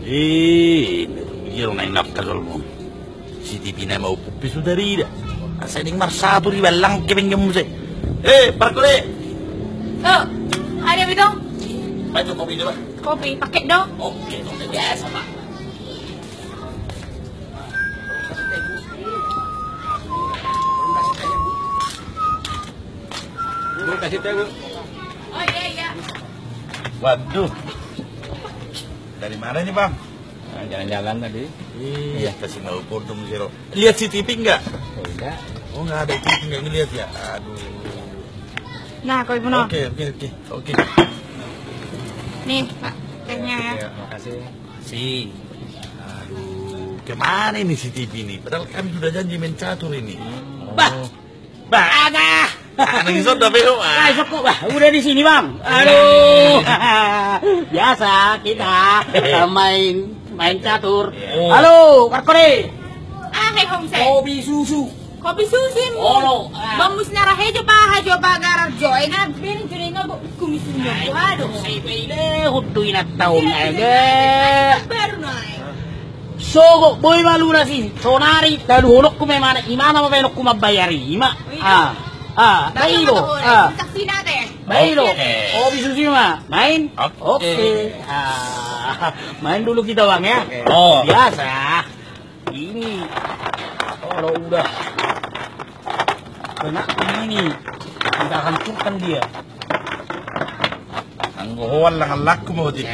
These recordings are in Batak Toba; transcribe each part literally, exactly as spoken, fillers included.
Eh, dia lo naik nafkah kalau mau. Si T V na mau kupi sudah rida. Asa ini marsatur di balang ke pinggir musik. Eh, parkole. Oh, ada bidong. Baca kopi dulu, Pak. Kopi, pakai dong. Oke, kopi biasa, Pak. Bu, kasih teh, Bu. Oh, iya, iya. Waduh. Dari mana ini, Bang? Nah, jalan-jalan tadi. Iya, kasih mau potong siro. Lihat C C T V nggak? Oh, enggak. Oh, nggak ada C C T V, nggak ngeliat ya? Aduh. Nah, kau ibu no. Oke, oke, oke, oke. Nih, Pak, tehnya ya. Oke, makasih. Si. Aduh, kemana ini C C T V ini? Padahal kami sudah janji main catur ini. Bah, Bah, ada. Anak isor dah bego, ah. Nah, isor kok, bah, udah di sini, Bang. Aduh. Biasa kita, eh, main, main catur. Oh. Halo, Markoni. Ah, hei, Homse. Kopi susu. Kopi susu. Olo, ah. Bang Musnara, hei, coba, ha, coba, garar, join, ah, bin, join, ah, bu-, kumis, ah, aduh. Saya pilih, hutu inat tahun, eh, baru naik. Sogot boi ma lunas i, sonari taluhononku ma imana, imana ma baenonku mambayar i, ima. Ah, ah, bailo, ah. Bailo. Oke. Oh, bisusi ma. Main? Oke. Oke. Ah, main dulu kita, Bang, ya. Oke. Oh. Biasa. Ini kalau udah kena ini, kita hancurkan dia. Anggo hoan langan laku mau jadi.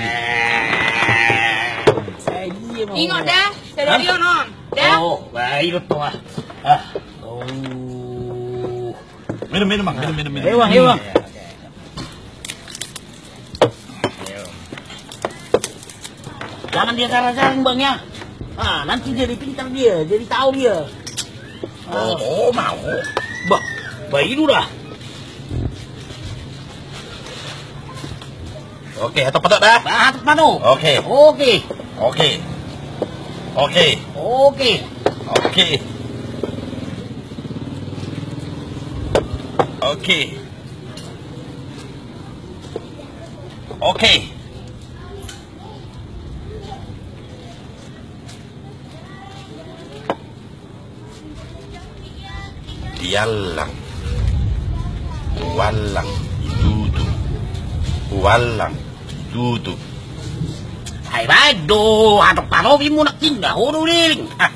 Ingot dah, sadari on. Dah. Oh, baik, betul, ah. Ah. Oh. Minum, minum, Bang. Minum, minum, minum. Hewang, hewang. Jangan dia cara-cara, Bang, ya. Ah, nanti jadi pintar dia, jadi tahu dia. Ah. Oh, oh, mau. Bah, bah, itu dah. Oke, hatop patok dah. Bah, hatop patok. Oke. Oke. Oke. Oke. Oke. Oke. Oke. Oke. Diallang, huallang, ditutup. Huallang, ditutup. Ai baen do, hatop patok i muna, inda ho do liling. Ah.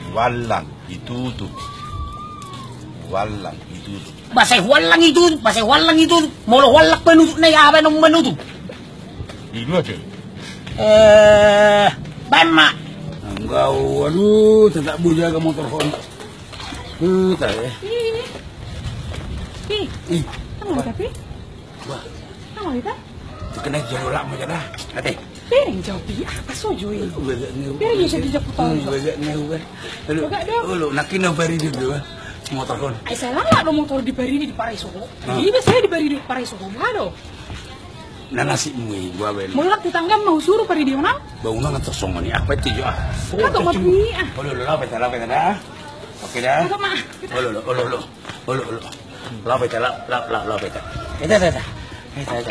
Huallang, ditutup. Huallang, ditutup. Bah, sai huallang i tutup, bah, sai huallang i tutup. Molo huallang panutup na i, aha baen on manutup? Di dua, cuy. Eh, baen ma. Enggak, waduh, tetap bujaga motor hon. Eh, tak, eh. Ih. Ih. Kamu tapi? Wah. Kamu itu? Kena jolo lak ma jada. Ate. Bereng jauh pi apa so joi? Bereng bisa dijak kutau. Olo, olo, nakin na baridi do. Motor hon. Ai salah lah do motor di baridi di Parai Soho. Jadi biasanya di baridi di Parai Soho. Halo. Na nasib mu i, gua ben. Mulak tetangga mau suruh baridi onang. Ba unang ngan tersongon i apa itu jo ah. Kata mau pi ah. Olo, olo, lape ta, lape ta dah. Oke dah. Olo, olo, olo, olo. Olo, olo. Lape ta, la, la, la, lape ta. Eta, eta, eta. Eta, eta.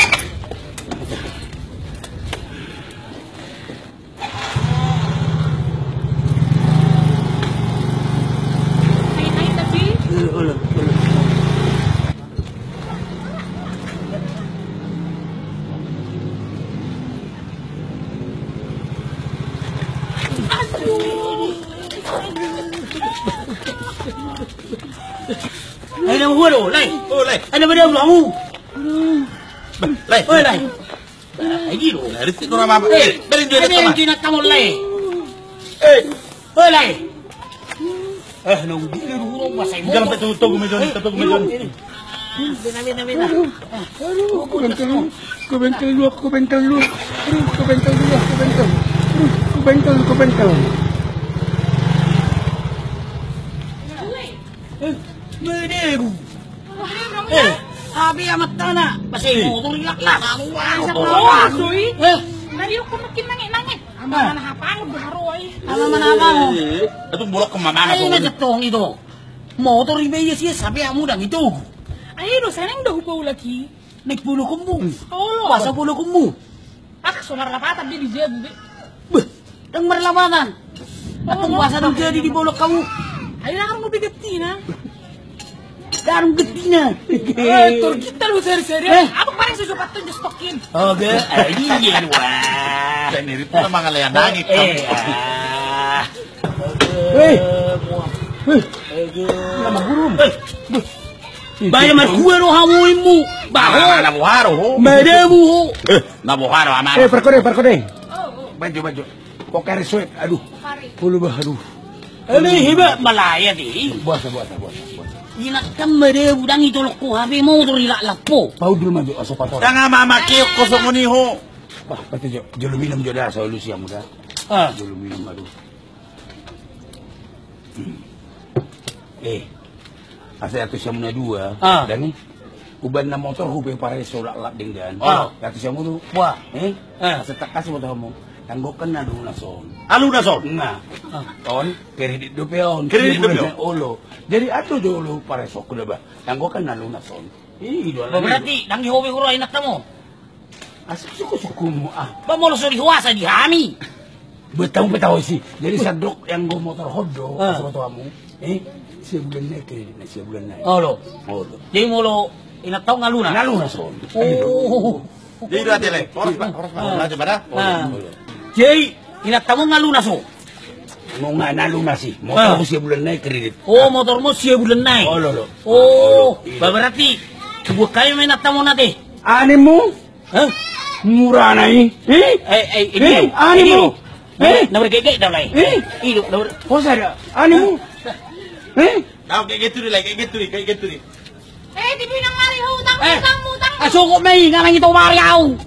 Olo, olo, olo. Aduh. Ayo, nama gua dong, Lai. Oh, Lai. Ayo, nama dia, Bulamu. Lai. Oi, Lai. Nah, ini lo. Nah, ini orang apa? Eh, dari dia ada yang kena kamu, Lai. Eh. Oi, Lai. Eh, nunggu dia dulu, masa ini. Jangan sampai tutup, Mejon, tutup, Mejon. Bena, bena, bena. Aduh, aduh, ku bengkel lu, ku bengkel lu, ku bengkel lu. Aduh, ku bengkel lu, ku bengkel. Aduh, ku bengkel, ku bengkel. Eh, beda, Bu. Eh, abi amat tanah. Masih motor ilak lah. Wah, sui. Eh. Tadi aku makin nangis-nangis. Ama mana apa lu baru, oi? Ama mana apa lu? Eh, itu bolok ke mana? Ayo, tuh? Aja tong itu. Motor ibe iya sih, sampai amu dang itu. Ayo, do, seneng do, bau lagi. Naik bulu kembu. Olo. Masa bulu kembu? Ah, somar lapatan dia di jabu, be. Beh. Dang marlapatan. Atong boasa dang jadi di bolok hamu. Ai dang adong be gantina. Dang adong gantina. Eh, tor kita lu seri-seri. Eh. Apa paling sesuatu yang stokin? Oke. Eh, iya, wah. Dan itu nama ngalean langit. Eh, ah. Hei. Hei. Nama guru. Eh. Bae marhua do hamu immu. Baho. Na boha ro ho. Madabu ho. Eh, na boha ro ama. Eh, parkode, parkode. Bajo, bajo. Kok kare suet, aduh. Ulu bah, aduh. Ini hiba malaya di. Boasa, boasa, boasa, boasa. Inakkan madabu dang itolok ho hape motor ilaklap ho. Paudul majo, aso pator. Dang ama ama keok kosong oni ho. Wah, pati jo, jolo minum jo da, solusi hamu da. Ah. Jolo minum, aduh. Eh, asa atu siamu na dua, ah. Dang i. Uban na motor hupe pareso laklap denggan. Ah. Atu siamu tu. Wah. Eh? Ah. Asa takkas motor hamu. Tanggokan na lunas on. Ah, lunas on. Nah. Ah. On, kredit dope on. Kredit dope on. Olo. Jadi atu jolo pareso ku da bah. Tanggokan na lunas on. Ih, dua. Berarti dang i ho be hura inakkamu. Asa suku-sukumu ah. Ba molo so di ho asa di hami. Buat tahu pe tahu sih. Jadi sadok yang go motor hot do, ah. Asa buat tahu hamu. Eh, sia bulan nai kredit na, sia bulan nai. Olo. Olo. Jadi molo inaktamu nga lunas. Nga lunas on. Oh. Jadi dua tele. Horas bah, horas bah. Ah. Horas bah. Ah. Jadi inaktamu nga lunas ho. Nga na lunas i. Motor, ah. Sia bulan nai kredit. Oh, motormu sia bulan nai. Olo, olo. Oh, olo. Iya. Ba berarti buat kami main inaktamu na te. Animu? Hah? Murana i. Eh? Eh, eh, ini. Eh, animu. Eh? Na bergege da lai. Eh? Ido, na ber- Hosa da. Animu. Eh? Dao, gege tu di lai, gege tu di, gege tu di. Eh, di pinang mari ho, utang, eh, utang, utang. Ah, sokop mai, nga nang ito mari au.